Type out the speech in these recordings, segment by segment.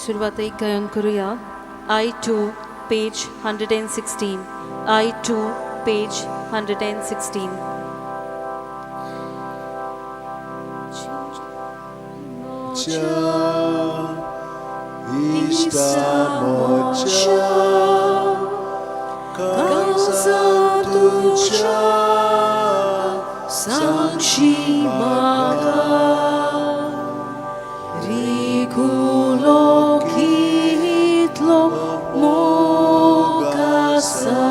सुरवातेक गायन करुया. I 2 page 116. I 2 page 116. इश्टा म्हज्या काळजा तुज्या सांगशी म्हाका रिगुलो कितलो मोग आसा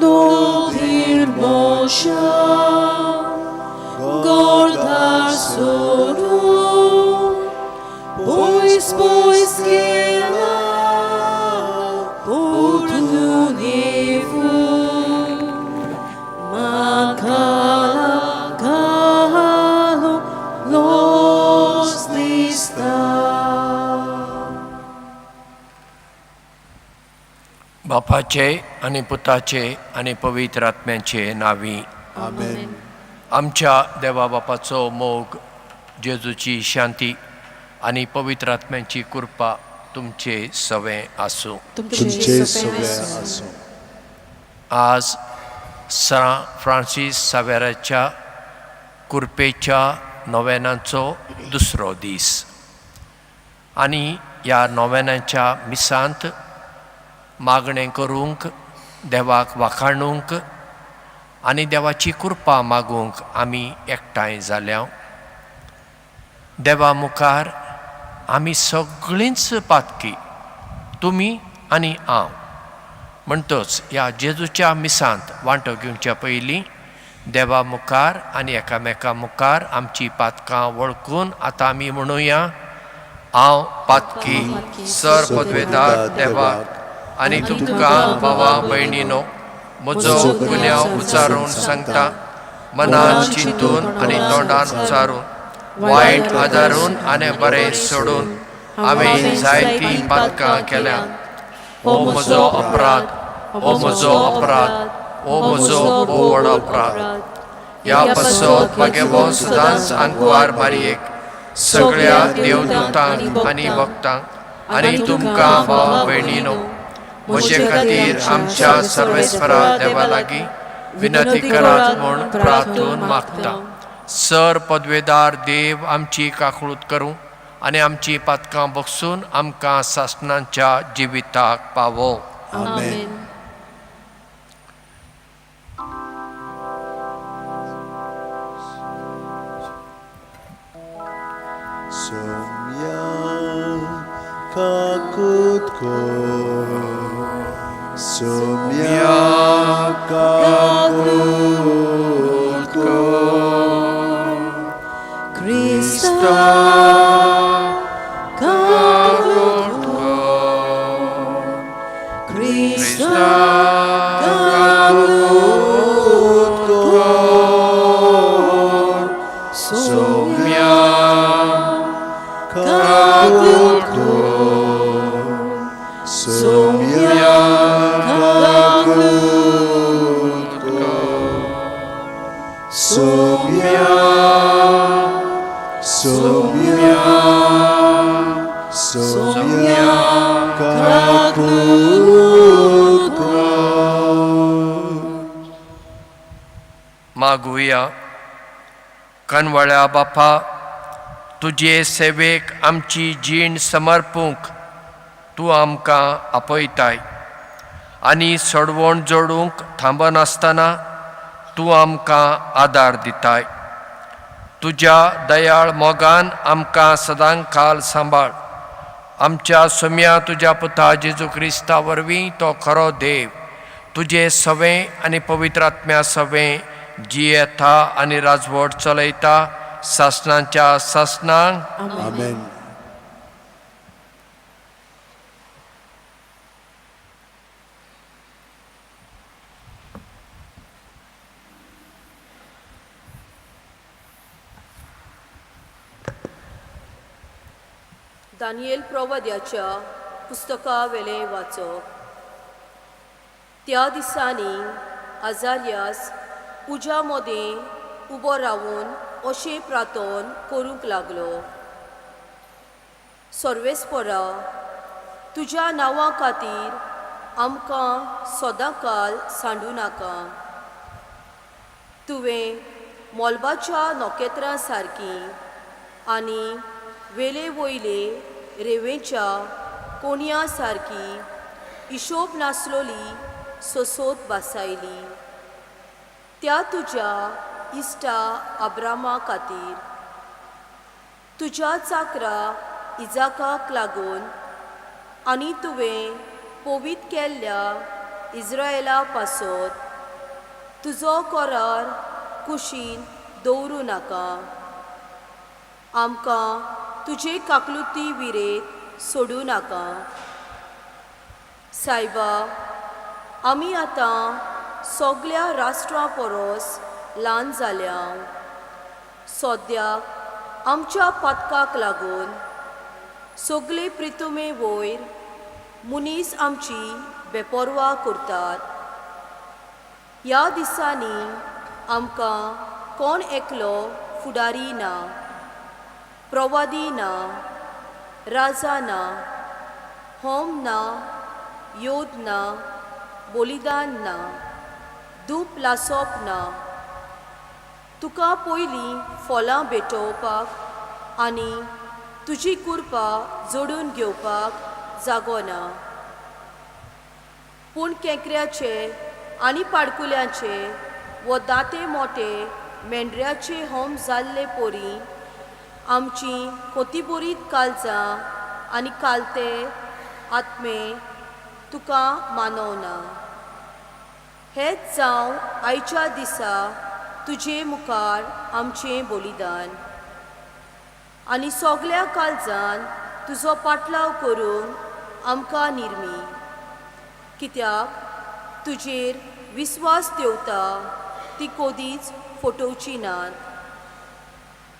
दोधीर म्हज्या घरदार सोडून पयस पयस गेला परतून येवूं म्हाका घालो लज दिसता. बापाचे आनी पुताचे आनी पवित्र आत्म्याचे नांवी. आमेन. आमच्या देवा बापाचो मोग, जेजूची शांती आनी पवित्र आत्म्याची कृपा तुमचे सवें आसूं. तुमचे सगळे आसूं. आज सां फ्रांसीस सावेराच्या कुरपेच्या नोवेनाचो दुसरो दीस आनी ह्या नोवेनाच्या मिसांत मागणें करूंक, देवाक वाखाणूंक आनी देवाची कृपा मागूंक आमी एकठांय जाल्या. देवा मुखार आमी सगळींच पातकी, तुमी आनी हांव. म्हणटच ह्या जेजूच्या मिसांत वांटो घेवच्या पयलीं देवा मुखार आनी एकामेका मुखार आमची पातकां वळखून आतां आमी म्हणुया, हांव पातकी सर पदवेदार देवाक आनी तुमकां भावा भयणीनो म्हजो गुन्यांव उचारून सांगता. मनान चिंतून आनी तोंडान उचारून, वायट आदारून आनी बरें सोडून हांवें जायतीं पातकां केल्या. हो म्हजो अपराध, हो म्हजो अपराध, हो म्हजो भोव व्हड अपराध. ह्या पासत म्हागे सदांच आंकवार मारयेक, सगळ्या देवदूतांक आनी भक्तांक आनी तुमकां भाव भयणीनो म्हजे खातीर आमच्या सर्वेस्परा देवा लागीं विनंती करात म्हूण प्रार्थून मागता. सर पदवेदार देव आमची काकळूत करूं आनी आमची पातकां बगसून आमकां सासणाच्या जिविताक पावो. आमेन. सोम्या काकूत कर, सोम्या काकूत कर, क्रिस्ता काकूत कर, क्रिस्ता काकूत कर, सोम्या काकूत कर, सोम्या काकूत कर, सोम्या, सोम्या, सोम्या काकूत कर. मागुया. कनवळ्या बापा, तुजे सेवेक आमची जीण समर्पूंक तूं आमकां आपयताय आनी सोडवण जोडूंक थांबनासतना तूं आमकां आदार दिताय. तुज्या दयाळ मोगान आमकां सदांकाल सांबाळ. आमच्या सोम्या तुज्या पुता जेजू क्रिस्ता वरवीं, तो खरो देव, तुजे सवें आनी पवित्र आत्म्या सवें जियेता आनी राजवट चलयता सासणाच्या सासणांक. आमेन. दानियल प्रवाद्याच्या पुस्तकावेलें वाचप. त्या दिसांनी आजारियास उज्या मदें उबो रावून अशें प्रार्थन करूंक लागलो. सर्वेस्परा, तुज्या नांवा खातीर आमकां सदांकाल सांडू नाका. तुवें मोलबाच्या नखेत्रां सारकी आनी वेले वयले रेंवेच्या कोणया सारकी हिशोब नासलोली सोसोत बासायली त्या तुज्या इश्टा आब्रामा खातीर, तुज्या चाकरा इजाकाक लागून आनी तुवें पवीत केल्ल्या इज्रायला पासत तुजो करार कुशीन दवरूं नाका. आमकां तुजे काकलुती विरेत सोडूं नाका. सायबा, आमी आतां सगल्या राष्ट्रां परस ल्हान जाल्या. सद्याक आमच्या पातकाक लागून सगले प्रितुमे वयर मनीस आमची बेपर्वा करतात. ह्या दिसांनी आमकां कोण एकलो फुडारी ना, प्रवादी ना, राजा ना, होम ना, योद ना, बलिदान ना, धूप लासप ना. तुका पयलीं फळां भेटोवपाक आनी तुजी कृपा जोडून घेवपाक जागो ना. पूण केंकऱ्याचे आनी पाडकुल्यांचे वो दांते मोटे मेंढऱ्याचे होम जाल्ले पोरी आमची कोतीबोरीत कालजां आनी कालते आत्मे तुका मानवना. हेच जावं आयच्या दिसा तुजे मुखार आमचें बलिदान आनी सगल्या काळजान तुजो पाटलाव करूंक आमकां निर्मी, कित्याक तुजेर विस्वास देवता ती कदीच फटोवची नात.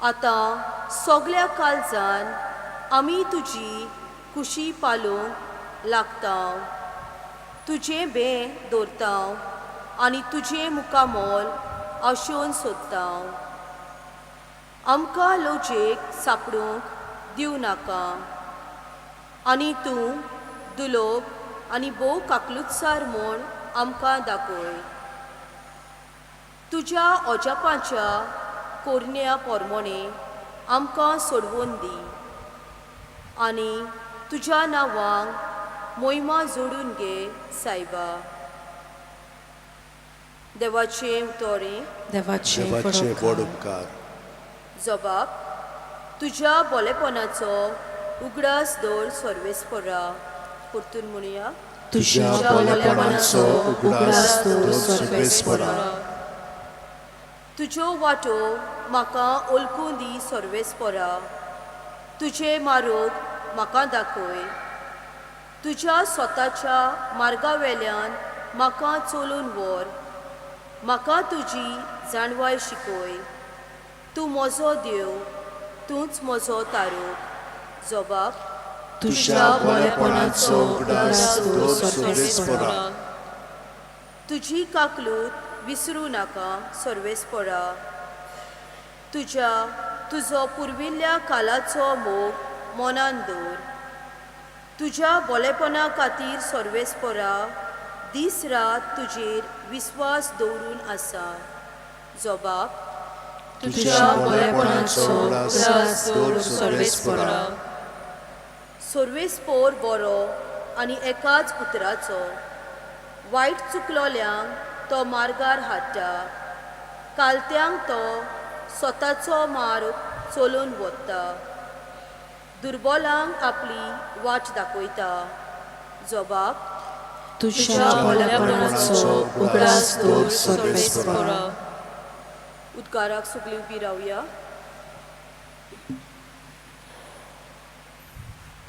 आतां सगल्या काळजान आमी तुजी खुशी पालोवंक लागता, तुजें बें दवरता आनी तुजें मुखामोल आशोवन सोदता. आमकां लजेक सांपडूंक दिवं नाका आनी तूं दुलोब आनी भोव काकलुत्सार म्हूण आमकां दाखय. तुज्या अजापाच्या कोरण्या पोरमोणे आमकां सोडवून दी आनी तुज्या नांवांक मोहिमा जोडून घे सायबा. देवाचें उतोरें. देवाचे देवाचे व्हड व्हड उपकार. उपकार. जबाब, तुज्या बोलेपणाचो उगडास दवर सर्वेस्परा. परतून म्हणया. तुज्या तुज्या बोलेपणाचो बोलेपणाचो उगडास उगडास दवर दवर सर्वेस्परा. सर्वेस्परा. तुज्यो वाटो म्हाका ओलकूं दी सर्वेस्परा. तुजे मारोग म्हाका दाखय. तुज्या स्वताच्या मार्गा वेल्यान म्हाका चलोवन व्हर. म्हाका तुजी जाणवाय शिकय. तूं म्हजो देव, तूंच म्हजो तारूक. जबाब, तुज्या बोलेपणाचो उगडास दवर सर्वेस्परा. तुजी काकलूत विसरूं नाका सर्वेस्परा. तुज्या तुजो पुर्विल्ल्या कालाचो मोग मनान दवर. तुज्या बोलेपणा खातीर सर्वेस्परा दीस रात तुजेर विस्वास दवरून आसा. जबाब, तुज्या बोलेपणाचो उगडास दवर सर्वेस्परा. सर्वेस्पोर बरो आनी एकाच उतराचो. वायट चुकलोल्यांक तो मार्गार हाडटा, कालत्यांक तो स्वताचो मार्ग चलोवन वता, दुर्बोलांक आपली वाट दाखयता. जबाब, तुज्या बोलेपणाचो उगडास दवर सर्वेस्परा. उदकाराक सगळीं उबी रावया.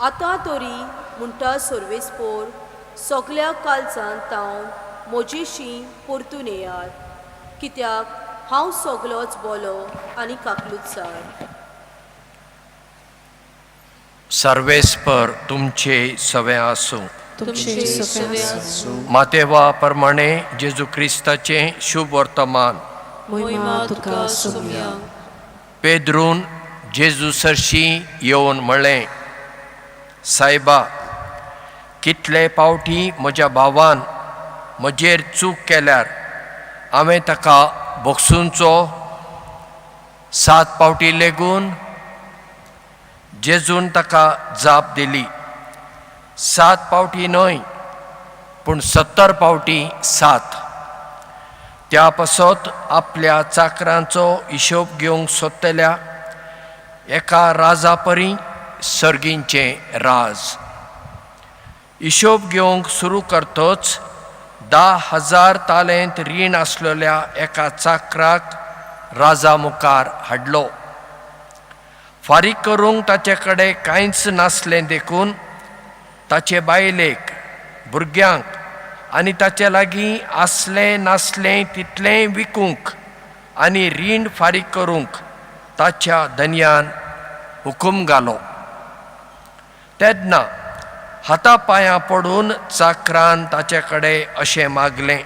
आतां तरी म्हणटा सर्वेस्पोर, सगल्या काळजान तावन म्हजेशी परतून येयात, कित्याक हांव सगलोच बोलो आनी काकलुत्सार. सर्वेस्पर तुमचे सवे आसूं. तुमचे सगळे आसूं. मातेवा प्रमाणे जेजू क्रिस्ताचें शुभ वर्तमान. मोहिमा तुका सोमया. पेद्रून जेजू सरशी येवन म्हळें, सायबा, कितले पावटी म्हज्या भावान म्हजेर चूक केल्यार हांवें ताका भोगसुंचो? 7 पावटी लेगून? जेजून ताका जाप दिली, 7 पावटी न्हय, पूण 70 पावटी 7. त्या पासत आपल्या चाकरांचो हिशोब घेवंक सोदतल्या एका राजा परी सर्गींचें राज. हिशोब घेवंक सुरू करतच 10,000 तालेंत रीण आसलेल्या एका चाकराक राजा मुखार हाडलो. फारीक करूंक ताचे कडेन कांयच नासलें देखून ताचे बायलेक, भुरग्यांक आनी ताचे लागीं आसलें नासलें तितलेंय विकूंक आनी रीण फारीक करूंक ताच्या धनयान हुकूम घालो. तेन्ना हाता पांयां पडून चाकरान ताचे कडेन अशें मागलें,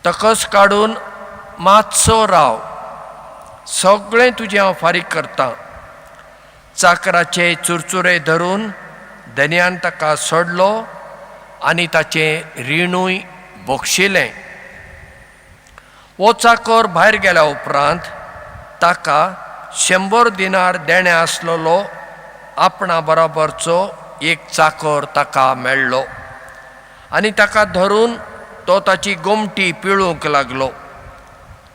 तकस काडून मातसो राव, सगळें तुजें हांव फारीक करतां. चाकराचे चुरचुरे धरून धनयान ताका सोडलो आनी ताचें रिणूय बक्षिलें. हो चाकर भायर गेल्या उपरांत ताका 100 दिनार देणें आसलेलो आपणा बरोबरचो एक चाकर ताका मेळ्ळो आनी ताका धरून तो ताची गोमटी पिळूंक लागलो.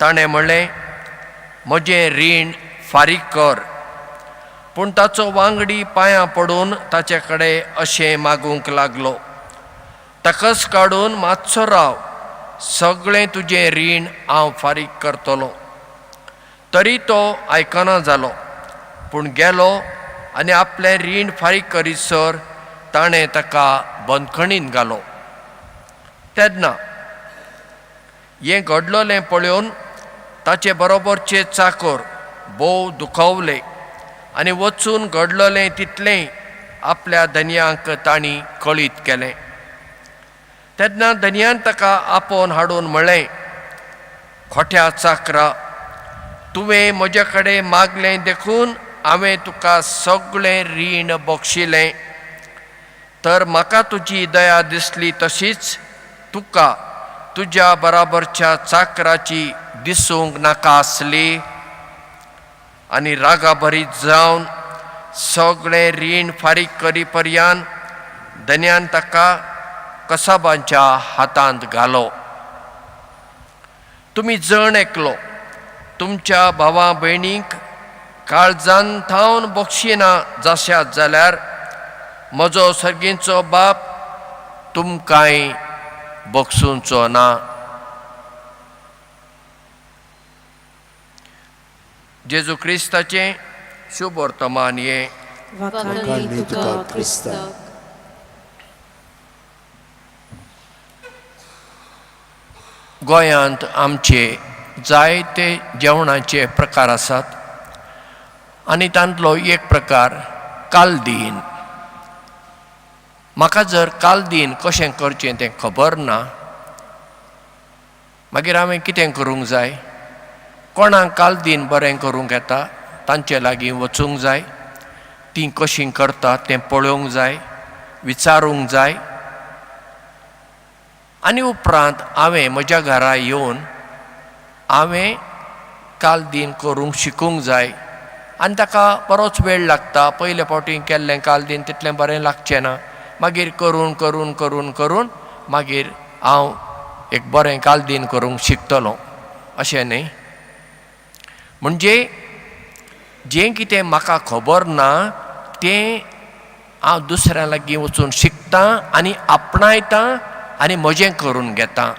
ताणें म्हणलें, म्हजें रीण फारीक कर. पूण ताचो वांगडी पांयां पडून ताचे कडेन अशें मागूंक लागलो, तकस काडून मातसो राव, सगळें तुजें रीण हांव फारीक करतलो. तरी तो आयकना जालो, पूण गेलो आनी आपलें रीण फारीक करीसर ताणें ताका बंदखणींत घालो. तेन्ना हें घडलोलें पळोवन ताचे बरोबरचे चाकर भोव दुखवले आनी वचून घडलोलें तितलेंय आपल्या धनयांक तांणी कळीत केलें. तेन्ना धनयान ताका आपोवन हाडून म्हळें, खोट्या चाकरा, तुवें म्हजे कडेन मागलें देखून हांवें तुका सगळें रीण बक्षिलें, तर म्हाका तुजी दया दिसली तशीच तुका तुज्या बराबरच्या चाकराची दिसूंक नाका आसली. आनी रागाभरीत जावन सगळें रीण फारीक करी पर्यान धनयान ताका कसाबांच्या हातांत घालो. तुमी जण एकलो तुमच्या भावा भयणीक काळजान थावन बक्षिना जाश्यात जाल्यार म्हजो सर्गींचो बाप तुमकांय बक्षुंचो ना. जेजू क्रिस्ताचें शुभ वर्तमान हें. वाखाणनी तुका क्रिस्ता. गोंयांत आमचे जायते जेवणाचे प्रकार आसात आनी तांतलो एक प्रकार कालदीन. म्हाका जर कालदीन कशें करचें तें खबर ना, मागीर हांवें कितें करूंक जाय? कोणाक कालदीन बरें करूंक येता तांचे लागीं वचूंक जाय, तीं कशीं करतात तें पळोवंक जाय, विचारूंक जाय आनी उपरांत हांवें म्हज्या घरा येवन हांवें कालदीन करूंक शिकूंक जाय. आनी ताका बरोच वेळ लागता. पयले फावटी केल्लें कालदीन तितलें बरें लागचें ना, मागीर करून करून करून करून मागीर हांव एक बरें कालदीन करूंक शिकतलो अशें न्ही. म्हणजे जें कितें म्हाका खबर ना तें हांव दुसऱ्यां लागीं वचून शिकतां आनी आपणायतां आनी म्हजें करून घेतां.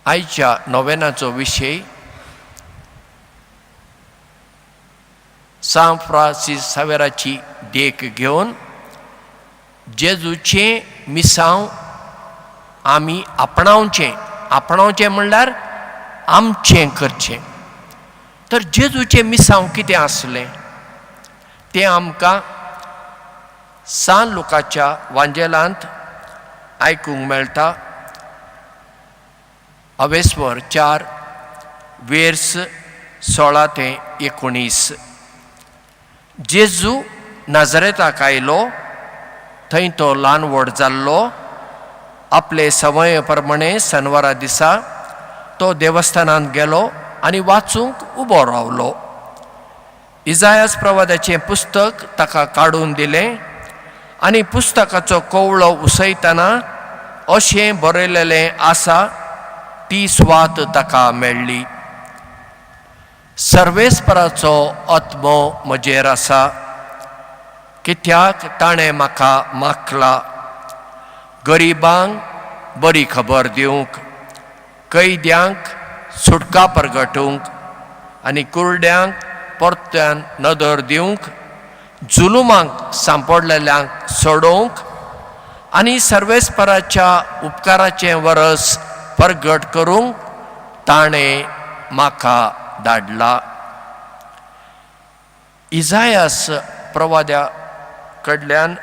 आयच्या नोवेनाचो विशय सांत फ्रांसीस सावेराची देख घेवन जेजूचें मिसांव आमी आपणावचें. आपणावचें म्हणल्यार आमचें करचें. तर जेजूचें मिसांव कितें आसलें तें आमकां सान लुकाच्या वांजेलांत आयकूंक मेळटा. अवेस्वर 4 वेर्स 16 ते 19. जेजू नाजरेताक आयलो, थंय तो ल्हान व्हड जाल्लो. आपले समय प्रमाणे सनवारा दिसा तो देवस्थानांत गेलो आनी वाचूंक उबो रावलो. इजायास प्रवादाचें पुस्तक ताका काडून दिलें आनी पुस्तकाचो कवळो उसयतना अशें बरयलेलें आसा ती सुवात ताका मेळ्ळी. सर्वेस्पराचो आत्मो म्हजेर आसा, कित्याक ताणें म्हाका माखला गरिबांक बरी खबर दिवंक, कैद्यांक सुटका परगटूंक आनी कुरड्यांक परत्यान नदर दिवंक, जुलुमांक सांपडलेल्यांक सोडोवंक आनी सर्वेस्पराच्या उपकाराचें वरस परगट करूंक ताणें म्हाका धाडला. इजायास प्रवाद्या कडल्यान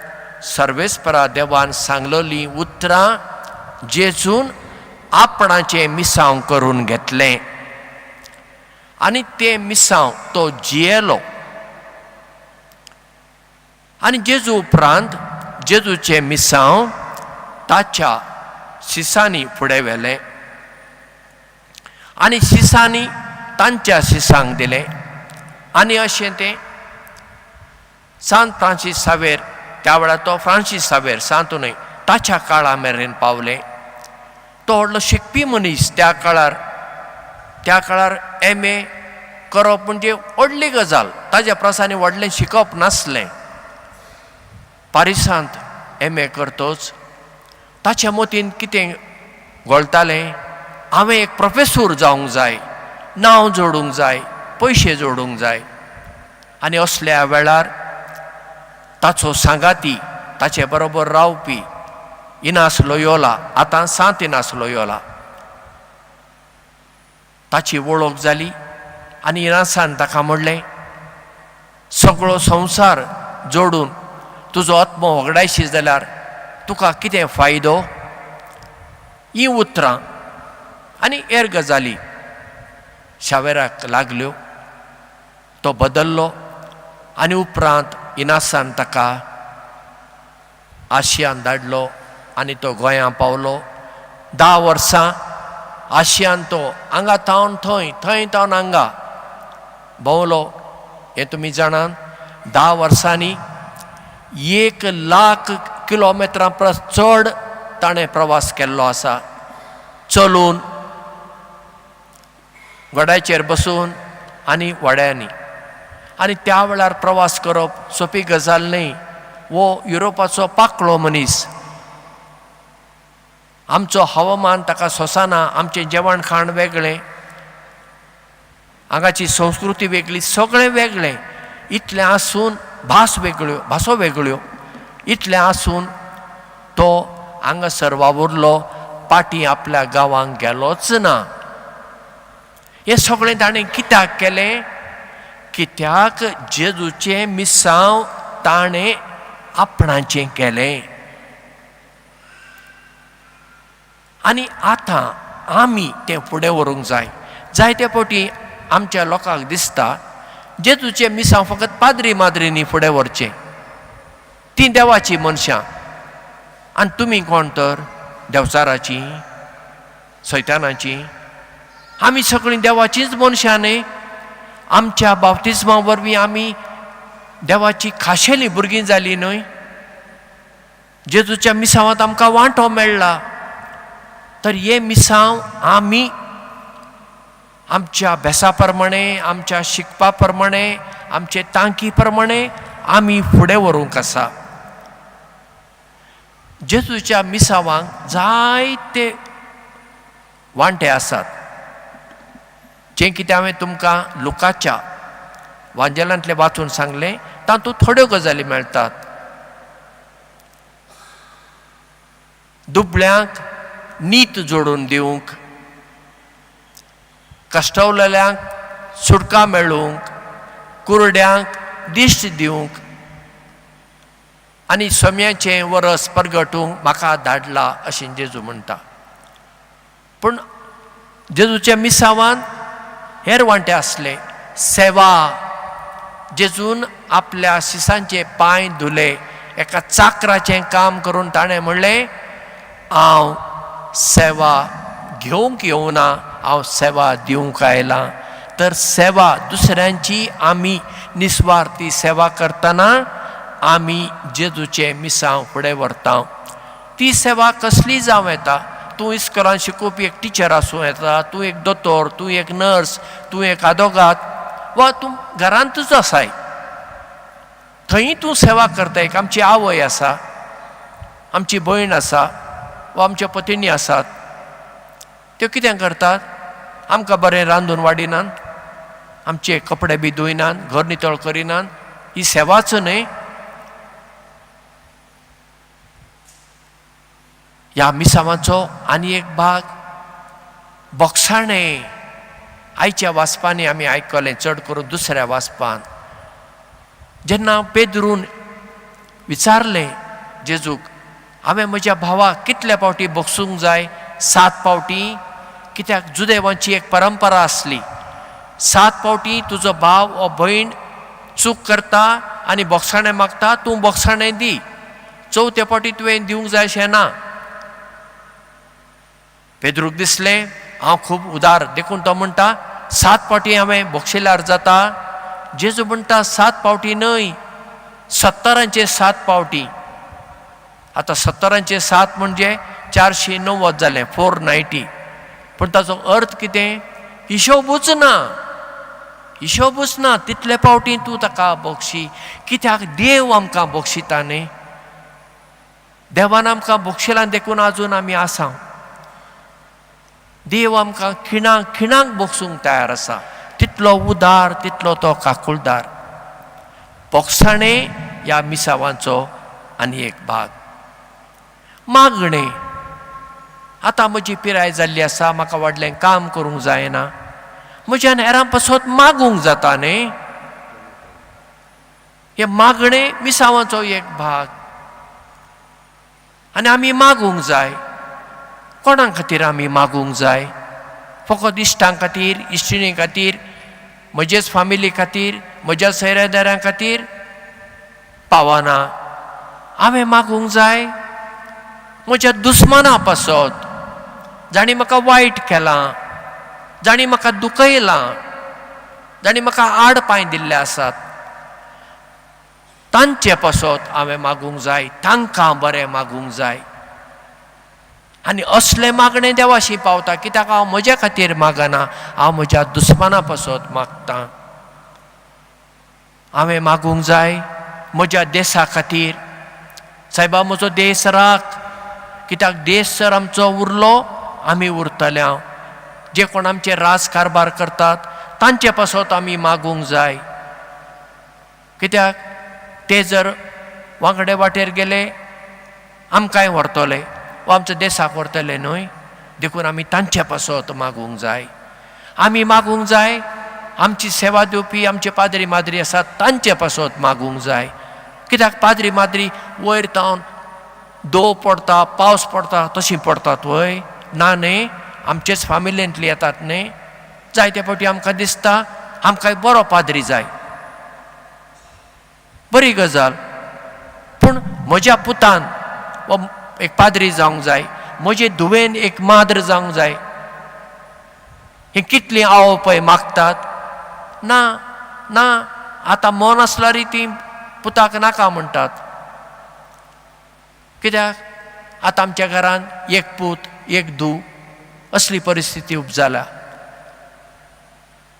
सर्वेस्परा देवान सांगलेलीं उतरां जेजून आपणाचें मिसांव करून घेतलें आनी तें मिसांव तो जियेलो. आनी जेजू उपरांत जेजूचें मिसांव ताच्या शिसांनी फुडें व्हेलें आनी शिसांनी तांच्या शिसांक दिलें. आनी अशें तें सांत फ्रांसीस सावेर, त्या वेळार तो फ्रांसीस सावेर सांत न्हय, ताच्या काळा मेरेन पावलें. तो व्हडलो शिकपी मनीस. त्या काळार एम ए करप म्हणजे व्हडली गजाल. ताज्या प्रसांनी व्हडलें शिकप नासलें. पारिसांत एम ए करतच ताच्या मतीन कितें घोळटालें, हांवें एक प्रोफेसोर जावंक जाय, नांव जोडूंक जाय, पयशे जोडूंक जाय. आनी असल्या वेळार ताचो सांगाती, ताचे बरोबर रावपी इनास लोयोला, आतां सांत इनास लोयोला, ताची वळख जाली आनी इनासान ताका म्हणलें, सगळो संवसार जोडून तुजो आत्मो वगडायशी जाल्यार तुका कितें फायदो? हीं उतरां आनी हेर गजाली शावेराक लागल्यो. तो बदल्लो आनी उपरांत इनासान ताका आशियान धाडलो आनी तो गोंयां पावलो. 10 वर्सां आशियान तो हांगा थावन थंय, थंय थावन हांगा भोंवलो. हें तुमी जाणात. 10 वर्सांनी 1 लाख किलोमिटरां परस चड ताणें प्रवास केल्लो आसा, चलून, घोड्याचेर बसून आनी व्हड्यांनी. आनी त्या वेळार प्रवास करप सोंपी गजाल न्हय. वो युरोपाचो पाकळो मनीस, आमचो हवामान ताका सोंसना, आमचें जेवण खाण वेगळें, हांगाची संस्कृती वेगळी, सगळें वेगळें. इतलें आसून भास वेगळ्यो, भासो वेगळ्यो, इतलें आसून तो हांगासर वावुरलो, पाटी आपल्या गांवांक गेलोच ना. हें सगळें ताणें कित्याक केलें? कित्याक जेजूचें मिसांव ताणें आपणाचें केलें. आनी आतां आमी तें फुडें व्हरूंक जाय. जायते फावटी आमच्या लोकांक दिसता जेजूचें मिसांव फकत पाद्री माद्रींनी फुडें व्हरचें, तीं देवाचीं मनशां आनी तुमी कोण तर देवचाराचीं, सैतानाचीं. आमी सगळीं देवाचींच मनशां न्हय. आमच्या बाप्तिज्मा वरवीं आमी देवाची खाशेली भुरगीं जालीं न्हय. जेजूच्या मिसांवांत आमकां वांटो मेळ्ळा. तर हें मिसांव आमी आमच्या अभ्यासा प्रमाणे, आमच्या शिकपा प्रमाणे, आमचे तांकी प्रमाणे आमी फुडें व्हरूंक आसा. जेजूच्या मिसांवांक जायते वांटे आसात. जें कितें हांवें तुमकां लुकाच्या वांजेलांतलें वाचून सांगलें तातूंत थोड्यो गजाली मेळटात. दुबळ्यांक नीत जोडून दिवंक, कश्टवलेल्यांक सुटका मेळूंक, कुरड्यांक दिश्ट दिवंक आनी सोम्याचें वरस परगटूंक म्हाका धाडला अशें जेजू म्हणटा. पूण जेजूच्या मिसावान हेर वांटे आसले, सेवा, जेजून आपल्या शिसांचे पांय धुले, एका चाकराचें काम करून ताणें म्हणलें, हांव सेवा घेवंक येवना, हांव सेवा दिवंक आयलां। तर सेवा दुसऱ्यांची आमी निस्वार्थी सेवा करतना आमी जेजूचें मिसांव फुडें व्हरता। ती सेवा कसली जावं येता, तूं इस्कोलान शिकोवपी एक टिचर आसूं येता, तूं एक दोतोर, तूं एक नर्स, तूं एक आदोगाद, वा तूं घरांतूच आसाय थंय तूं सेवा करता। एक आमची आवय आसा, आमची भयण आसा, वा आमच्या पतिणी आसात, त्यो कितें करतात, आमकां बरें रांदून वाडिनात, आमचे कपडे बी धुयनात, घर नितळ करिनात, ही सेवाच न्हय। ह्या मिसांवाचो आनी एक भाग बोगसाणें। आयच्या वाचपांनी आमी आयकलें, चड करून दुसऱ्या वाचपान, जेन्ना पेद्रून विचारलें जेजूक, हांवें म्हज्या भावाक कितल्या फावटी बोगसूंक जाय? 7 फावटी। कित्याक जुदेवांची एक परंपरा आसली, 7 फावटी तुजो भाव वा भयण चूक करता आनी बोगसाणें मागता, तूं बोगसाणें दी, चवथे फावटी तुवें दिवंक जाय अशें ना। पेद्रूक दिसलें हांव खूब उदार, देखून तो म्हणटा 7 फावटी हांवें बोगशिल्यार जाता। जेजू म्हणटा 7 फावटी न्हय, 70 7 फावटी। आतां 70 7 म्हणजे 490 जालें, 490। पूण ताचो अर्थ कितें? हिशोबूच ना, हिशोबूच ना, तितले फावटी तूं ताका बोगशी। कित्याक देव आमकां बोगशिता न्ही, देवान आमकां बोगशिला देखून आजून आमी आसा। देव आमकां खिणाक खिणाक बोगसूंक तयार आसा, तितलो उदार, तितलो तो काकुळदार। बोगसाणें ह्या मिसावांचो आनी एक भाग। मागणें, आतां म्हजी पिराय जाल्ली आसा, म्हाका व्हडलें काम करूंक जायना, म्हज्यान हेरां पासत मागूंक जाता न्ही, हें मागणें मिसावांचो एक भाग आनी आमी मागूंक जाय। कोणा खातीर आमी मागूंक जाय? फकत इश्टां खातीर, इश्टिणी खातीर, म्हजेच फामिली खातीर, म्हज्या सोयऱ्या खातीर पावना। हांवें मागूंक जाय म्हज्या दुस्माना पासत, जांणी म्हाका वायट केलां, जांणी म्हाका दुखयलां, जांणी म्हाका आड पांय दिल्ले आसात, तांचे पासत हांवें मागूंक जाय, तांकां बरें मागूंक जाय। आनी असलें मागणें देवाशी पावता, कित्याक हांव म्हज्या खातीर मागना, हांव म्हज्या दुस्माना पासत मागतां। हांवें मागूंक जाय म्हज्या देशा खातीर, सायबा म्हजो देश राख, कित्याक देश जर आमचो उरलो आमी उरतले। जे कोण आमचे राज कारभार करतात तांचे पासत आमी मागूंक जाय, कित्याक ते जर वांगडे वाटेर गेले आमकांय व्हरतले वा आमच्या देशाक व्हरतले न्हय, देखून आमी तांचे पासत मागूंक जाय। आमी मागूंक जाय आमची सेवा दिवपी आमचे पाद्री माद्री आसात तांचे पासत मागूंक जाय, कित्याक पाद्री माद्री वयर तावन दो पडटा, पावस पडटा तशीं पडटात वय ना न्ही, आमचेच फामिलींतली येतात न्ही। जायते फावटी आमकां दिसता आमकां बरो पाद्री जाय, बरी गजाल, पूण म्हज्या पुतान वा एक पाद्री जावंक जाय, म्हजे धुवेन एक माद्र जावंक जाय, ही कितलीं आवय पय मागतात ना ना, आतां मन आसल्यार ती पुताक नाका म्हणटात, कित्याक आतां आमच्या घरांत एक पूत एक धूव असली परिस्थिती उपजाल्या।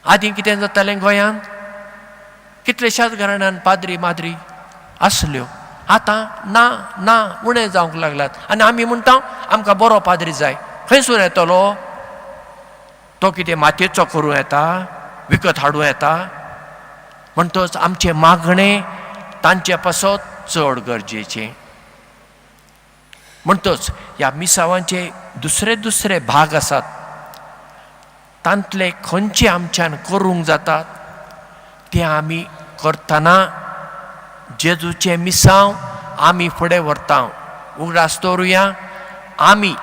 आदीं कितें जातालें गोंयांत, कितलेश्याच घराण्यान पाद्री माद्री आसल्यो, आतां ना ना उणें जावंक लागल्यात। आनी आमी म्हणटा आमकां बरो पाद्री जाय, खंयसून येतलो तो? कितें मातयेचो करूं येता, विकत हाडूं येता? म्हणटच आमचें मागणें तांचे पासत चड गरजेचें। म्हणटच ह्या मिसावांचे दुसरे दुसरे भाग आसात, तांतले खंयचे आमच्यान करूंक जातात ते आमी करतना जेजूचें मिसांव आमी फुडें व्हरता। उगडास दवरुया, आमी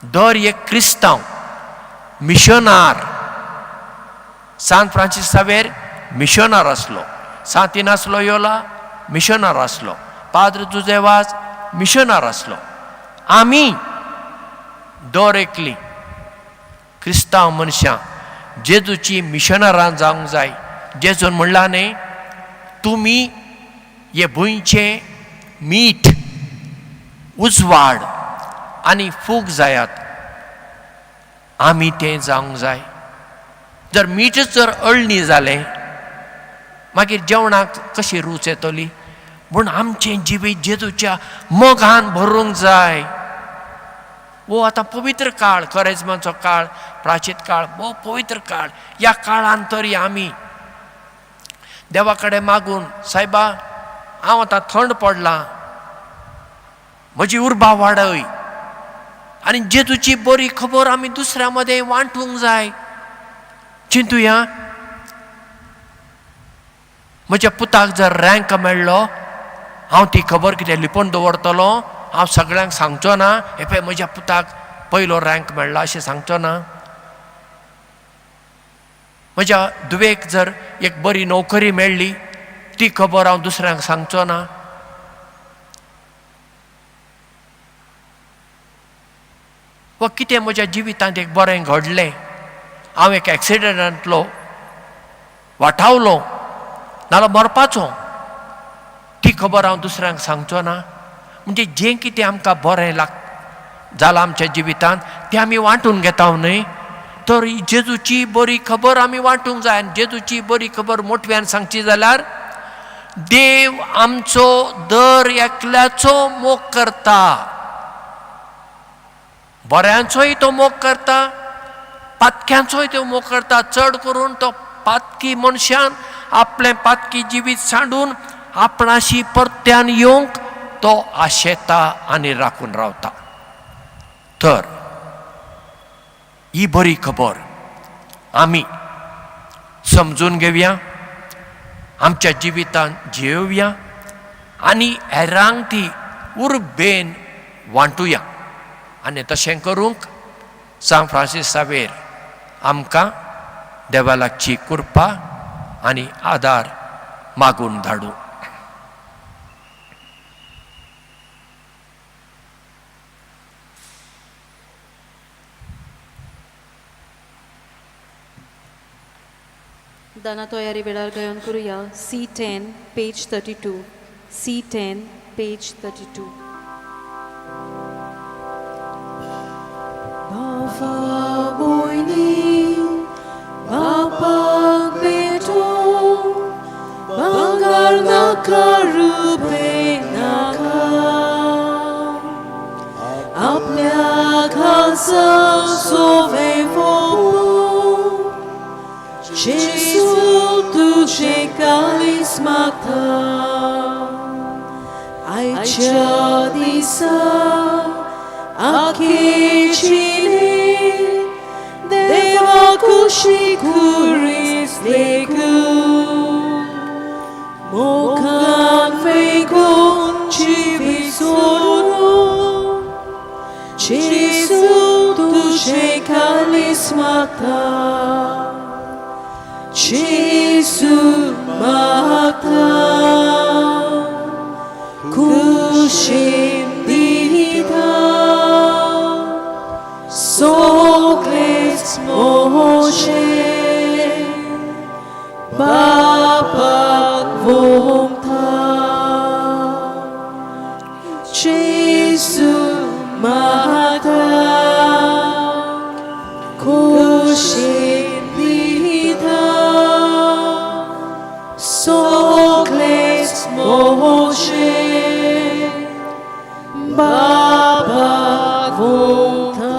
दर एक क्रिस्तांव मिशनार, सान फ्रांसीस सावेर मिशनार आसलो, सांत इनास लोयोला मिशनार आसलो, पाद्र जुजे वाज मिशनार आसलो. आमी दर एकली क्रिस्तांव मनशां जेजूची मिशनारां जावंक जाय. जेजून म्हणलां न्ही, तुमी हे भुंयचें मीठ, उजवाड आनी फूग जायात. आमी तें जावंक जाय. जर मीठच जर अळणी जालें मागीर जेवणाक कशी रूच येतली? म्हूण आमचें जिवीत जेजूच्या मोगान भरूंक जाय. वो आतां पवित्र काळ, करेजमाचो काळ, प्राचीत काळ, हो पवित्र काळ. ह्या काळान तरी आमी देवा कडेन मागून, सायबा हांव आतां थंड पडलां, म्हजी उर्बा वाडय आनी जेजूची बरी खबर आमी दुसऱ्या मदें वांटूंक जाय. चिंतुया, म्हज्या पुताक जर रँक मेळ्ळो, हांव ती खबर कितें लिपोवन दवरतलो? हांव सगळ्यांक सांगचो ना, हे पळय म्हज्या पुताक पयलो रँक मेळ्ळा अशें सांगचो ना. म्हज्या धुवेक जर एक बरी नोकरी मेळ्ळी, ती खबर हांव दुसऱ्यांक सांगचो ना. वा कितें म्हज्या जिवितांत एक बरें घडलें, हांव एक एक्सिडंटांतलो वाटावलो नाल्यार मरपाचो, ती खबर हांव दुसऱ्यांक सांगचो ना. म्हणजे जें कितें आमकां बरें लाग जालां आमच्या जिवितांत तें आमी वांटून घेता न्हय. तर जेजूची बरी खबर आमी वांटूंक जाय. आनी जेजूची बरी खबर मोटव्यान सांगची जाल्यार देव आमचो दर एकल्याचो मोग करता, बऱ्यांचोय तो मोग करता, पातक्यांचोय तो मोग करता. चड करून तो पातकी मनशान आपलें पातकी जिवीत सांडून आपणाशी परत्यान येवंक तो आशेता आनी राखून रावता. तर ही बरी खबर आमी समजून घेवया, आमच्या जिवितांत जियोवया आनी हेरांक ती उर्बेन वांटुया. आनी तशें करूंक सांत फ्रांसीस सावेर आमकां देवा लागची कृपा आनी आदार मागून धाडूं. दाना तयारी वेळार गायन करुया. C10 page 32, C10 page 32. Bapak beto bangar nakarupe naka आपल्या खासा सोवे फोपू जेसू तुझे कालीस मागता. आयच्या दिसा आखेचिने देवा कुशी कुरीस लेखून मोखान फेकून जिवीत सोडून जेसू तुझे कालीस मागता. जेसू मागता कुशीन दिता सगळेच मोशे बापाक वोमता. जेसू मागता कुशीन दिता सगळेच मोशे बापाक वोमता.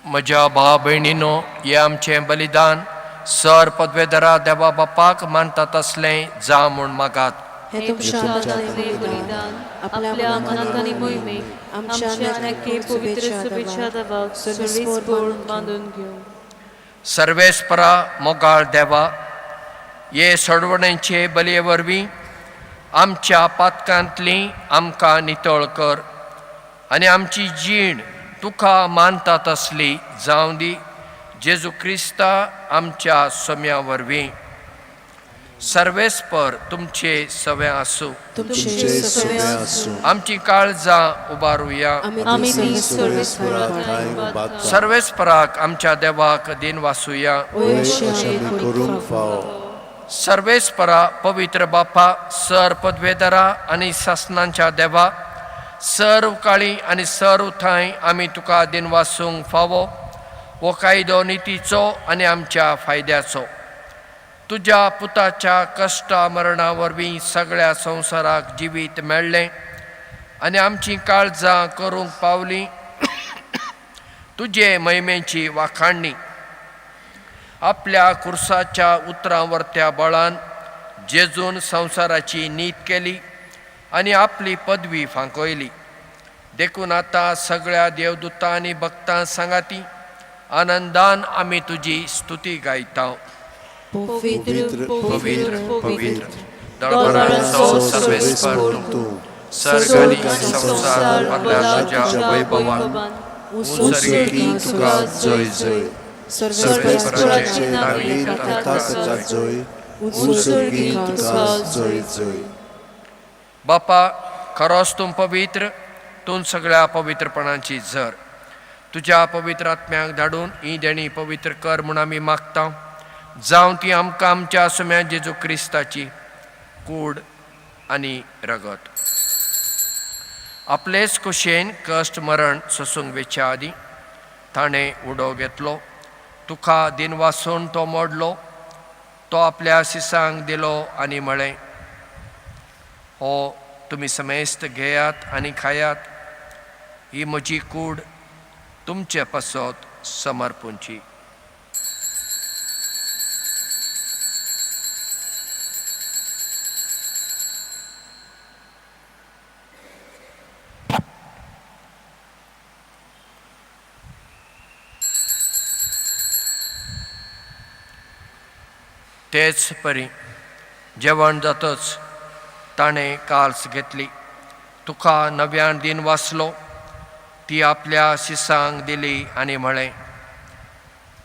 म्हज्या भाव भयणीनो, हें आमचें बलिदान सर पदवेधरा देवा बापाक मानता तसलें जा म्हूण मागात. हे तुमच्या हातांतलें बलिदान आपल्या मनाक आनी मोहिमेक आमच्या आनी पवित्र शुभेच्छा देवाक सर्वेस्पोर बांदून घेवं. सर्वेस्परा मोगाळ देवा, हे सोडवणेचे बलये वरवीं आमच्या पातकांतली आमकां नितळ कर आनी आमची जीण तुका मानता तसली जावं दी, जेजू क्रिस्ता आमच्या सोम्या वरवीं. सर्वेस्पर तुमचे सवे आसूं. तुमचे सवे आसूं. आमची काळजां उबारुया. आमी ती सर्वेस्परा ठांय उबारता. सर्वेस्पराक आमच्या देवाक दिन वासुया. वय अशें आमी करूंक फावो. सर्वेस्परा पवित्र बापा, सर पदवेदारा आनी सासनांच्या देवा, सर्व काळी आनी सर्व थंय आमी तुका दिन वासूंक फावो. हो कायदो नितीचो आनी आमच्या फायद्याचो. तुज्या पुताच्या कश्टा मरणा वरवीं सगळ्या संवसाराक जिवीत मेळ्ळें आनी आमचीं काळजां करूंक पावलीं तुजे महिमेची वाखाणणी. आपल्या खुर्साच्या उतरां वरत्या बळान जेजून संवसाराची नीत केली आनी आपली पदवी फांकयली. देखून आतां सगळ्या देवदूतां आनी भक्तां सांगाती आनंदान आमी तुजी स्तुती गायता. पवित्र पवित्र पवित्र दळभरांचो सर्वेस्पर तूं, सर्ग आनी संवसार भरल्या तुज्या वैभवान. उत्सर्गी तुका जय जय. सर्वेस्पराचे नावी कथा कथा जय. उत्सर्गी तुका जय जय. बापा, खरोच तूं पवित्र, तूं सगळ्या पवित्रपणाची झर. तुज्या पवित्र आत्म्याक धाडून ही देणी पवित्र कर म्हूण आमी मागता. जावं ती आमकां आमच्या सुम्या जेजू क्रिस्ताची कूड आनी रगत. आपलेच कुशेन कश्ट मरण सोसूंक वेच्या आदीं ताणें उडो घेतलो, तुका दिनवासून तो मोडलो, तो आपल्या शिसांक दिलो आनी म्हळें, हो तुमी समेस्त घेयात आनी खायात, ही म्हजी कूड तुमचे पासत समर्पूंची. तेच परी जेवण जातच ताणें काल्स घेतली, तुका नव्यान दिन वाचलो, ती आपल्या शिसांक दिली आनी म्हळें,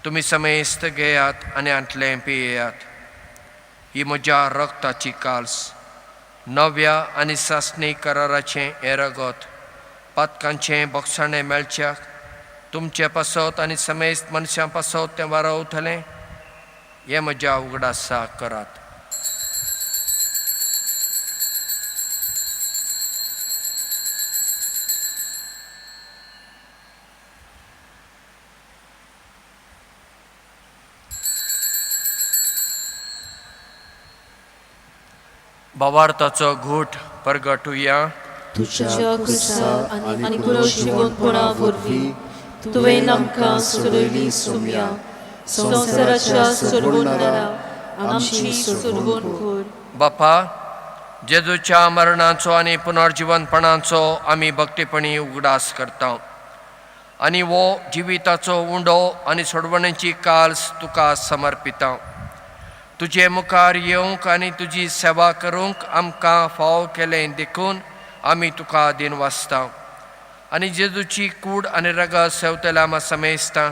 तुमी समेस्त घेयात आनी हांतलें पियेयात, ही म्हज्या रक्ताची काल्स, नव्या आनी सासणी कराराचें हें रगत, पातकांचें बोगसाणें मेळच्याक तुमचे पासत आनी समेस्त मनशां पासत तें वारवतलें. हें म्हज्या उगडासा करात. भावार्थाचो घूट परगटुया. तुज्या खुर्सा आनी पुनर्जिवंतपणा वरवीं तुवें आमकां सोडयली सोम्या, संवसाराच्या सोडवणारा आमची सोडवण कर. बापा, जेजूच्या मरणाचो आनी पुनर्जिवंतपणाचो आमी भक्तीपणी उगडास करता आनी वो जिविताचो उंडो आनी सोडवणेची काल्स तुका समर्पिता. तुजे मुखार येवंक आनी तुजी सेवा करूंक आमकां फाव केलें देखून आमी तुका दिनवासता आनी जेजूची कूड आनी रगत सेवतल्या आमा समेस्ता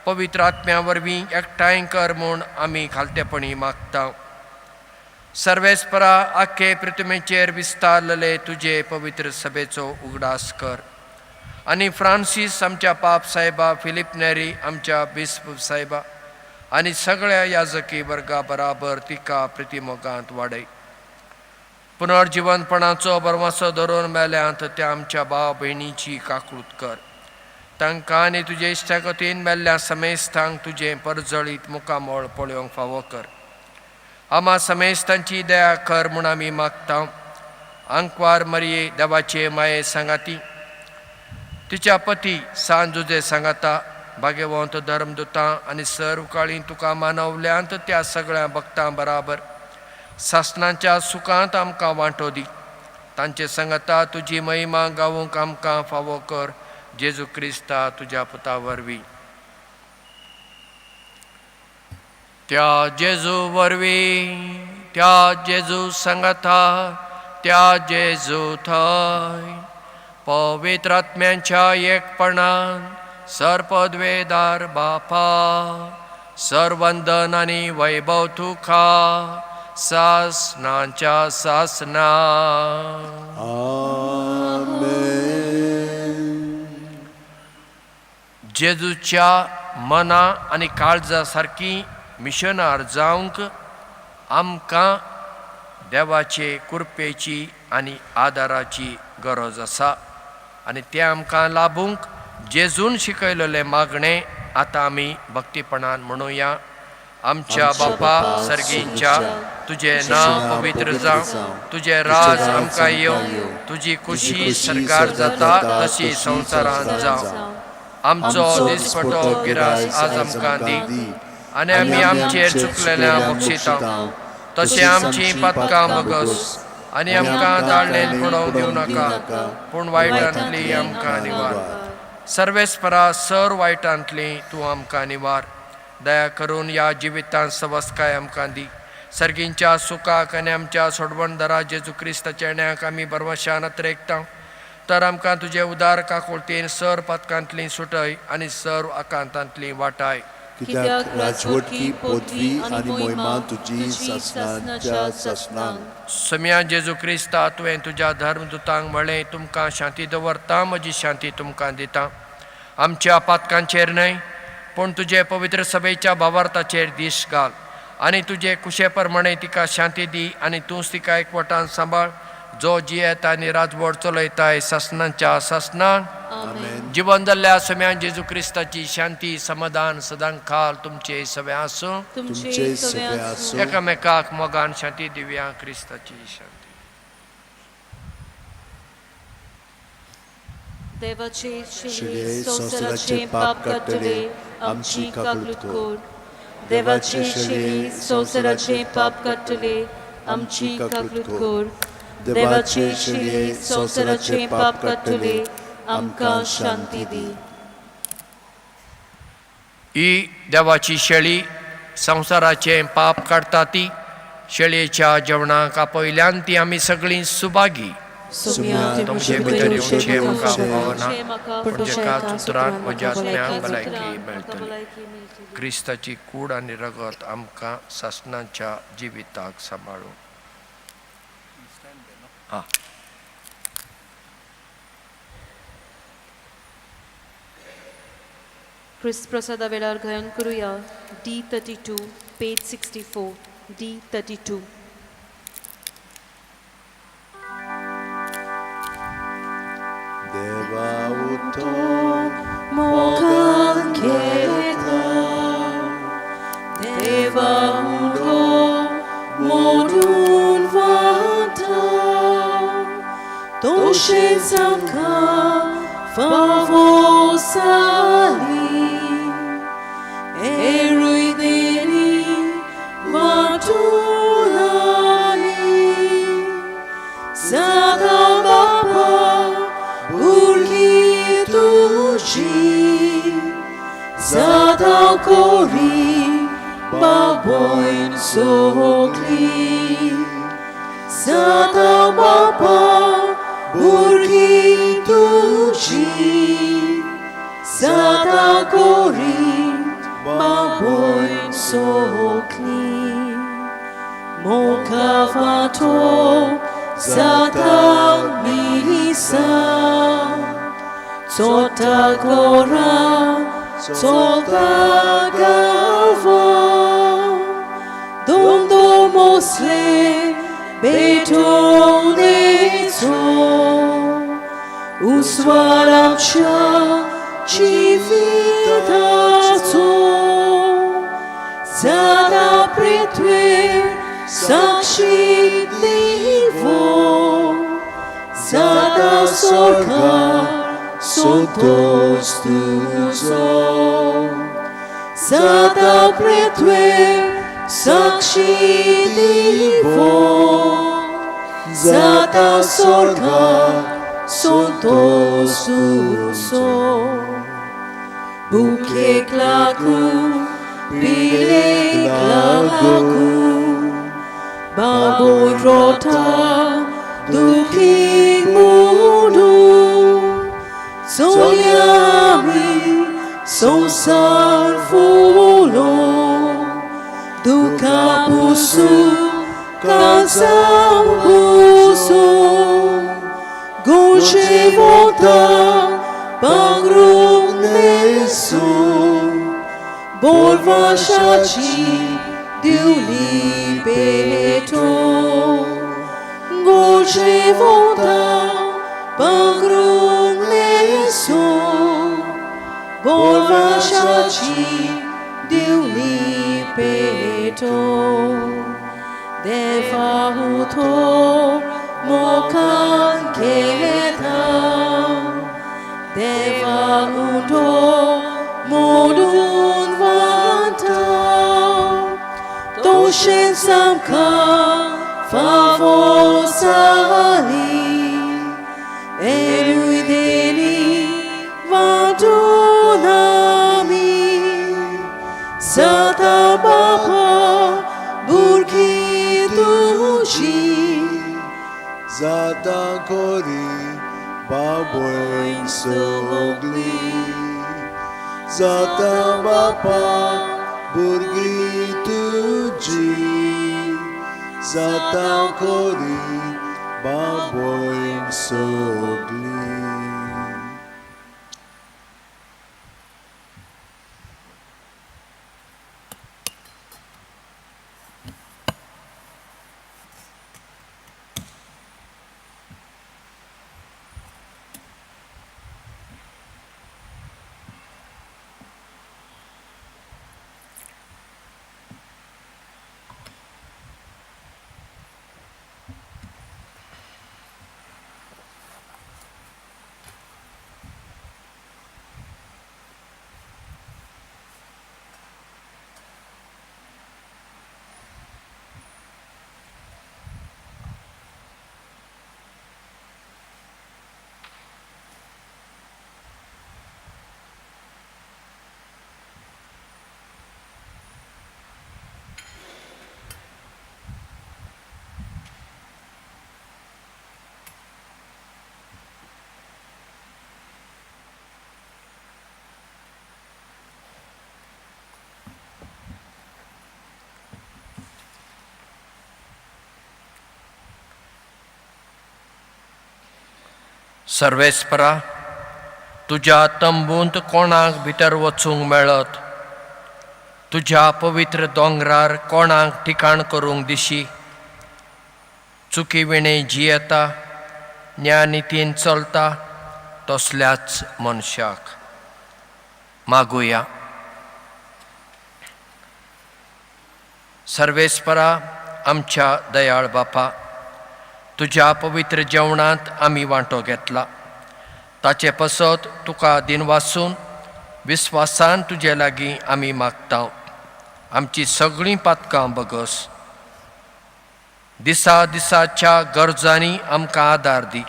पवित्र आत्म्या वरवीं एकठांय कर म्हूण आमी खालतेपणी मागता. सर्वेस्परा आख्खे पृथ्वीचेर विस्तारलेले तुजे पवित्र सभेचो उगडास कर आनी फ्रांसीस आमच्या पाप साहेबा, फिलीप नेरी आमच्या बिस्प साहेबा आनी सगळ्या याजकी वर्गा बराबर तिका प्रतिमोगांत वाडय. पुनर्जिवनपणाचो बरवासो धरून मेल्यांत त्या आमच्या भाव भयणीची काकूत कर. तांकां आनी तुजे इश्टागतीन मेल्ल्या समेस्तांक तुजें परजळीत मुखामळ पळोवंक फावो कर. आमा समेस्तांची दया कर म्हूण आमी मागता. आंकवार मरये देवाचे माये सांगाती, तिच्या पती सान जुजे सांगाता, भाग्यवंत धर्मदुतां आनी सर्व काळी तुका मानवल्यांत त्या सगळ्या भक्तां बराबर सासणाच्या सुखांत आमकां वांटो दी. तांचे सांगाता तुजी महिमा गावूंक आमकां फावो कर, जेजू क्रिस्ता तुज्या पुता वरवीं. त्या जेजू वरवीं, त्या जेजू सांगाता, त्या जेजू थंय पवित्र आत्म्यांच्या एकपणान सरपदवेदार बापा, सरवंदन आनी वैभव तुका सासनाच्या सासना. आमेन. जेजूच्या मना आनी काळजा सारकी मिशनार जावंक आमकां देवाचे कृपेची आनी आदाराची गरज आसा आनी तें आमकां लाभूंक जेजून शिकयलेलें मागणें आतां आमी भक्तीपणान म्हणुया. आमच्या बापा सर्गीच्या, तुजें नांव पवित्र जावं, तुजें राज आमकां येवं, तुजी खुशी सरकार जाता तशी संवसारांत जावं. आमचो दिसपटो गिरास आज आमकां दी आनी आमी आमचेर चुकलेल्या बक्षिता तशें आमची पातकां बगस आनी आमकां दाळणेन पडोवंक दिवं नाका, पूण वायटांतली आमकां निवार. सर्वेस्परा सर वायटांतली तूं आमकां निवार. दया करून ह्या जिवितांत सवस्काय आमकां दी. सर्गींच्या सुखाक आनी आमच्या सोडवणदारा जेजू क्रिस्ताच्या येण्याक आमी बरवशान अत्रेकता. तर आमकां तुजे उदार काकुळतेन सर पातकांतली सुटय आनी सर आकांतांतली वाटाय. कित्याक राजवटकी पदवी आनी मोहिमा तुजी सासणाच्या सासणाक. सम्या जेजू क्रिस्ता, तुवें तुज्या धर्मदुतांक म्हळें, तुमकां शांती दवरता, म्हजी शांती तुमकां दिता. आमच्या पातकांचेर न्हय पूण तुजे पवित्र सभेच्या भावार्थाचेर दीस घाल आनी तुजे कुशे प्रमाणे तिका शांती दी आनी तूंच तिका एकवटान सांबाळ, जो जियेता आनी राजवट चलयताय सासणाच्या सासणान. आमेन. जिवन जाल्ल्या सम्या जेजू क्रिस्ताची शांती समाधान सदां खाल तुमचे सगळे आसूं. तुमचे सगळे आसूं. एकामेकाक मोगान शांती दिवया. क्रिस्ताची शांती. देवाचे शिले शिले संवसाराचे पाप काडटले, आमची काकूट कर. देवाचे शिले संवसाराचे पाप काडटले, आमची काकूट कर. देवाचे शिले संवसाराचे पाप काडटले, आमकां शांती दी. ही देवाची शेळी संवसाराचें पाप काडटा ती शेळयेच्या जेवणाक आपयल्यान ती आमी सगळीं सुभागी. तुमचे तुमचे भितर येवचें म्हाका भितर फावना, पूण पूण जेका उतरान म्हज्या आत्म्याक एका भलायकी उतरान म्हाका मेळटली. भलायकी मेळटली. क्रिस्ताची कूड आनी रगत आमकां सासणाच्या जिविताक सांबाळूं. आं. क्रिस्त प्रसादा वेळार गायन करुया D 32 page 64 D 32. देवा उठो मोगान घेता, देवा उडो मोडून वाटा, तशेंच आमकां फावो जाली, एरूय देणी वांटून आमी. सदां बापा भुरगीं तुजी, सदां कोरी बाबोयन सोगली. सदां बापा भुरगीं तुजी, सदां कोरी बाबोयन सोगली. मोका वांटो जाता मिसा, चोता गोरा चोता गावा, दोन मोसले बेटोनेचो, उस्वाराच्या जिविताचो. सदा पृथ्वीर साक्षी दिवो, सदा स्वर्गा संतोष तुजो. सदा पृथ्वीर साक्षी दिवो, सदा स्वर्गा संतोष तुजो. भुकेक लागून पिलेक लागून, बाबोय रोता दुखी म्हणून, चोया आमी Kapusu Kazambusu Gojivota Pangrunesu Borvashachi Diuli Beto Gojivota Pangrunesu Borvashachi Diuli Beto Deva uto mokan keta Deva uto modun vanta Toshen samka favosali Eruideni vadunami Sata bapa burki tuji Zata kori baboy sogli Zata bapa burgi tuji Zata kori baboy sogli. सर्वेस्परा, तुज्या तंबूंत कोणाक भितर वचूंक मेळत? तुज्या पवित्र दोंगरार कोणाक ठिकाण करूंक दिशी? चुकी विणें जियेता, न्यायनितीन चलता तसल्याच मनशाक. मागुया. सर्वेस्परा, आमच्या दयाळ बापा, तुज्या पवित्र जेवणांत आमी वांटो घेतला, ताचे पसत तुका दिनवासून विस्वासान तुजे लागीं आमी मागता. आमची सगळीं पातकां बगस, दिसा दिसाच्या गरजांनी आमकां आदार दी,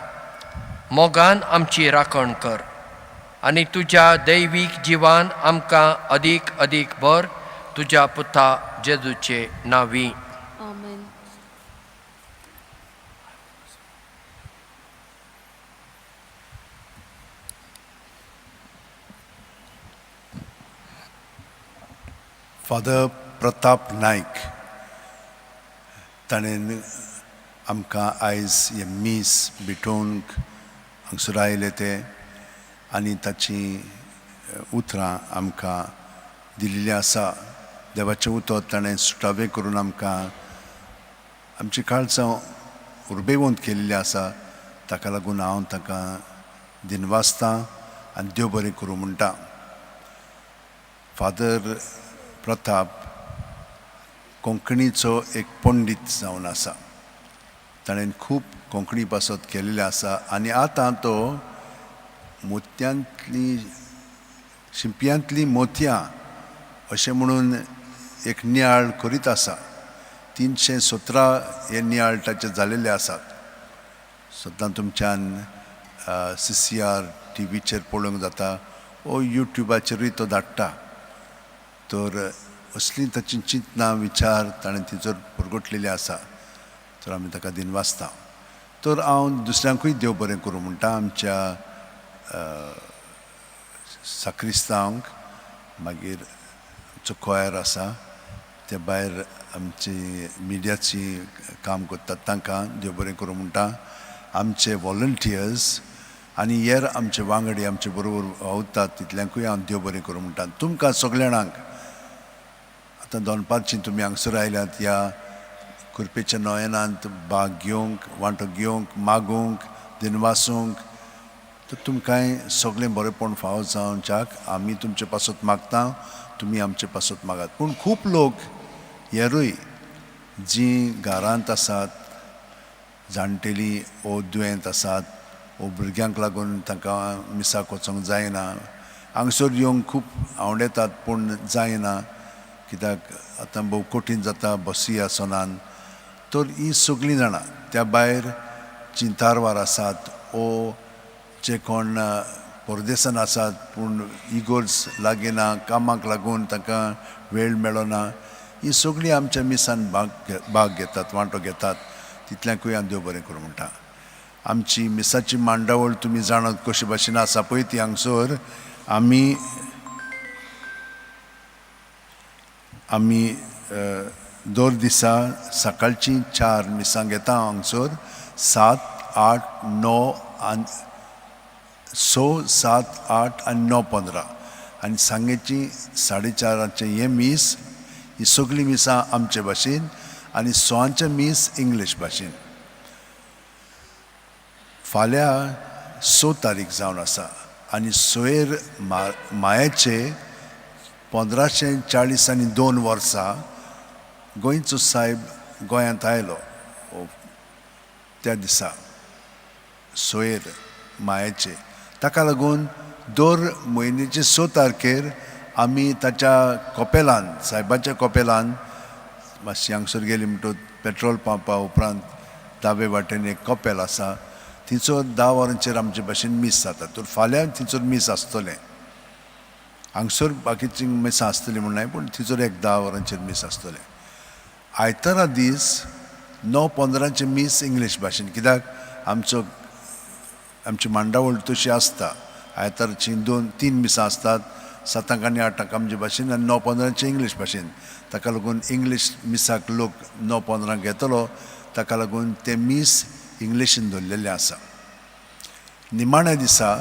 मोगान आमची राखण कर आनी तुज्या दैवीक जिवान आमकां अदीक अदीक भर, तुज्या पुता जेजूचे नांवी. आमेन. फादर प्रताप नायक ताणें आमकां आयज हें मीस भेटोवंक हांगसर आयले ते आनी ताचीं उतरां आमकां दिल्लीं आसा. देवाचें उतर ताणें सुटावें करून आमकां आमची काळजां उर्बेवंत केल्ली आसा. ताका लागून हांव ताका दिनवासतां आनी देव बरें करूं म्हणटा. फादर प्रताप कोंकणीचो एक पंडीत जावन आसा. ताणें खूब कोंकणी पासत केल्लें आसा आनी आतां तो मोतयांतली शिंपयांतली मोतयां अशें म्हणून एक नियाळ करीत आसा. 317 हे नियाळ ताचे जालेले आसात. सद्दां तुमच्यान CCR टीव्हीचेर पळोवंक जाता ओ युट्युबाचेरूय तो धाडटा. तर असलीं ताची चिंतनां विचार ताणें तिचोर परगटलेले आसा. तर आमी ताका दिनवासता. तर हांव दुसऱ्यांकूय देव बरें करूं म्हणटा. आमच्या साक्रिस्तांक, मागीर आमचो कोयर आसा त्या भायर आमची मिडियाची काम करतात तांकां देव बरें करूं म्हणटा. आमचे वॉलंटियर्स आनी हेर आमचे वांगडी आमचे बरोबर वावुरतात तितल्यांकूय हांव देव बरें करूं म्हणटा. तुमकां सगल्या जाणांक आतां दनपारची तुमी हांगसर आयल्यात ह्या कुरपेच्या नोयनांत भाग घेवंक, वांटो घेवंक, मागूंक, दिनवासूंक, तर तुमकांय सगळें बरेंपण फावो जावच्याक आमी तुमचे पासत मागता, तुमी आमचे पासत मागात. पूण खूब लोक हेरूय जीं घरांत आसात, जाणटेलीं ओ दुयेंत आसात ओ भुरग्यांक लागून तांकां मिसाक वचोंक जायना, हांगसर येवंक खूब आवडेतात पूण जायना कित्याक आतां भोव कठीण जाता बसी आसनान, तर ही सगळीं जाणां त्या भायर जीं तारवार आसात ओ जे कोण परदेसान आसात पूण इगोर्ज लागीं ना, कामाक लागून तांकां वेळ मेळना, ही सगळीं आमच्या मिसान भाग घेतात, वांटो घेतात, तितल्यांकूय हांव देव बरें करूं म्हणटा. आमची मिसाची मांडावळ तुमी जाणात कशी भाशेन आसा पळय ती हांगसर आमी आमी दर दिसा सकाळचीं 4 मिसां घेता हांगसर, 7, 8, 9 आनी 6, 7, 8 आनी 9, 15 आनी सांगेची 4:30 हें मीस. ही सगळीं मिसां आमचे भाशेन आनी 6 मीस इंग्लीश भाशेन. फाल्यां 6 तारीख जावन आसा आनी सोयर मायाचे 1540 आनी 2 वर्सां गोंयचो सायब गोंयांत आयलो. त्या दिसा सोयर मायाचे, ताका लागून दर म्हयन्याचे 6 तारखेर आमी ताच्या कोपेलान, सायबाच्या कोपेलान मातशी हांगसर गेली म्हणटकच पेट्रोल पंपा उपरांत दावे वाटेन एक कोपेल आसा, थंयसर 10 वरांचेर आमचे भाशेन मीस जाता. तर फाल्यां थंयसर मीस आसतलें. हांगसर बाकीची मिसां आसतली म्हूण न्हय, पूण थंयसर एक 10 वरांचेर मीस आसतलें. आयतारा दीस 9:15 मीस इंग्लीश भाशेन, कित्याक आमचो आमची मांडावळ तशी आसता. आयतारची 2-3 मिसां आसतात, 7 आनी 8 आमचे भाशेन आनी 9:15 इंग्लीश भाशेन. ताका लागून इंग्लीश मिसाक लोक 9:15 घेतलो, ताका लागून तें मीस इंग्लिशीन दवरलेलें आसा. निमाण्या दिसा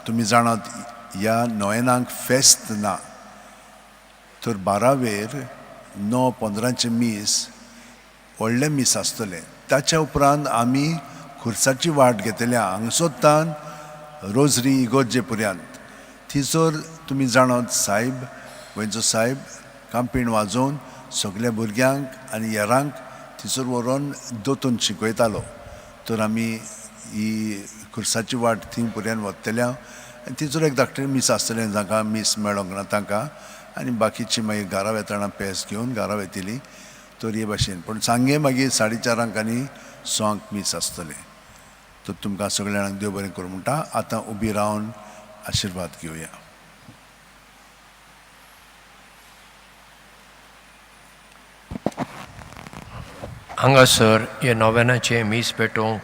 तुमी जाणात ह्या नोयेनाक फेस्त ना, तर 12वेर 9:15 मीस व्हडलें मीस आसतलें. ताच्या उपरांत आमी खुर्साची वाट घेतल्या हांगसोतान रोजरी इगोर्जे पर्यंत. थंयसर तुमी जाणात सायब, गोंयचो सायब कांपीण वाजोवन सगल्या भुरग्यांक आनी हेरांक थंयसर व्हरोन दोतोन शिकयतालो. तर आमी ही खुर्साची वाट थंय पर्यंत वतल्या आनी थंयसर एक धाकटें मीस आसतलें, जांकां मीस मेळोंक ना तांकां, आनी बाकीची मागीर घरा वेतना पेस घेवन घरा वेतली. तर हे भाशेन पूण सांगे मागीर 4:30 आनी 6 मीस आसतलें. तर तुमकां सगळ्या जाणांक देव बरें करूं म्हणटा. आतां उबी रावन आशिर्वाद घेवया. हांगासर हे नोवेनाचें मीस पेटोवंक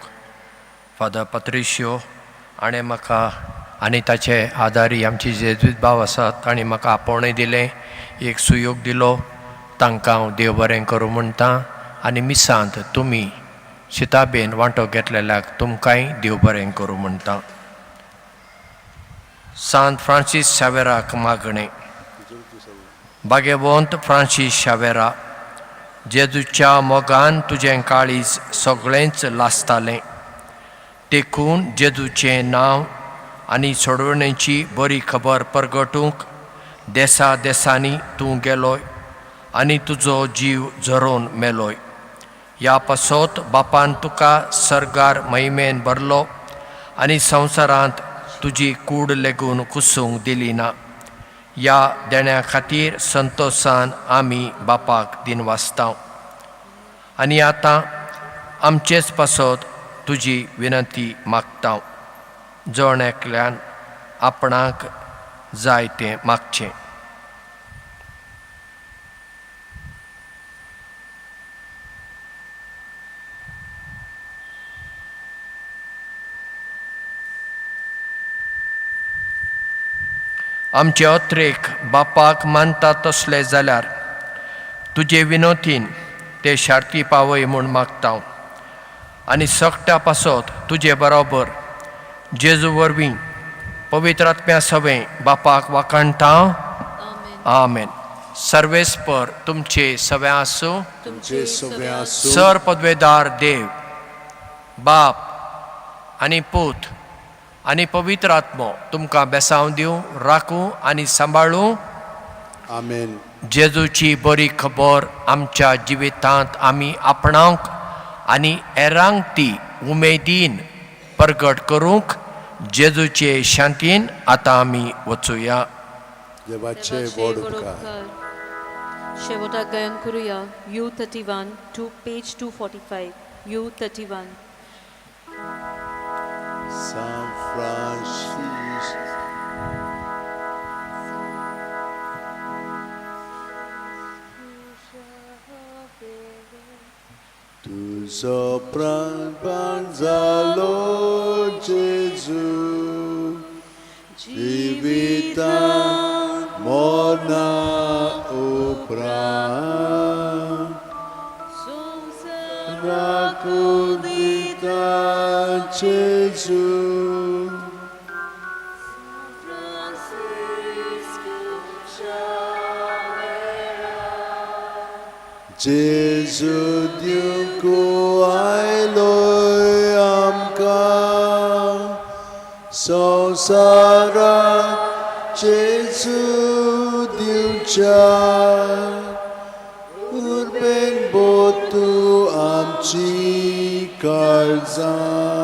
फादर पात्रिशियो हाणें म्हाका आनी ताचे आदारी आमची जेजुईत भाव आसात तांणी म्हाका आपोवणें दिलें, एक सुयोग दिलो. तांकां हांव देव बरें करूं म्हणटा आनी मिसांत तुमी शिताबेन वांटो घेतलेल्याक तुमकांय देव बरें करूं म्हणटा. सांत फ्रांसीस शावेराक मागणें. भाग्यवंत फ्रांसीस शावेरा, जेजूच्या मोगान तुजें काळीज सगळेंच लासतालें, देखून जेजूचें नांव आनी सोडवणेची बरी खबर परगटूंक देसा देसांनी तूं गेलोय आनी तुजो जीव झरोवन मेलोय. ह्या पासत बापान तुका सर्गार महिमेन भरलो आनी संवसारांत तुजी कूड लेगून कुसूंक दिली ना. ह्या देण्या खातीर संतोशान आमी बापाक दिनवासता आनी आतां आमचेच पासत तुजी विनंती मागता. जण एकल्यान आपणाक जाय तें मागचें. आमचे अत्रेक बापाक मानता तसले जाल्यार तुजे विनोतीन ते शार्ती पावय म्हूण मागता आनी सगट्या पासत तुजे बरोबर जेजू वरवीं पवित्र आत्म्या सवें बापाक वाखाणता. आमेन. सर्वेस्पर तुमचे सवें आसूं. तुमचे सगळे आसूं. सर पदवेदार देव बाप आनी पूत आनी पवित्र आत्मो तुमकां बेसांव दिवं, राखूं आनी सांबाळूं. आमेन. जेजूची बरी खबर आमच्या जिवितांत आमी आपणावंक आनी हेरांक ती उमेदीन परगट करूंक जेजूचे शांतीन आतां आमी वचुया. देवाचे व्हड उपकार. शेवटाक गायन करुया U 31 to page 245, U 31. San Francis. तुजो प्राण जालो जेजू जिविता मरना उपरांत राखून दिता जेजू. जेजू दिवंक आयलोय आमकां संवसाराक जेजू दिवच्या उर्बेन बोतू आमची काळजां.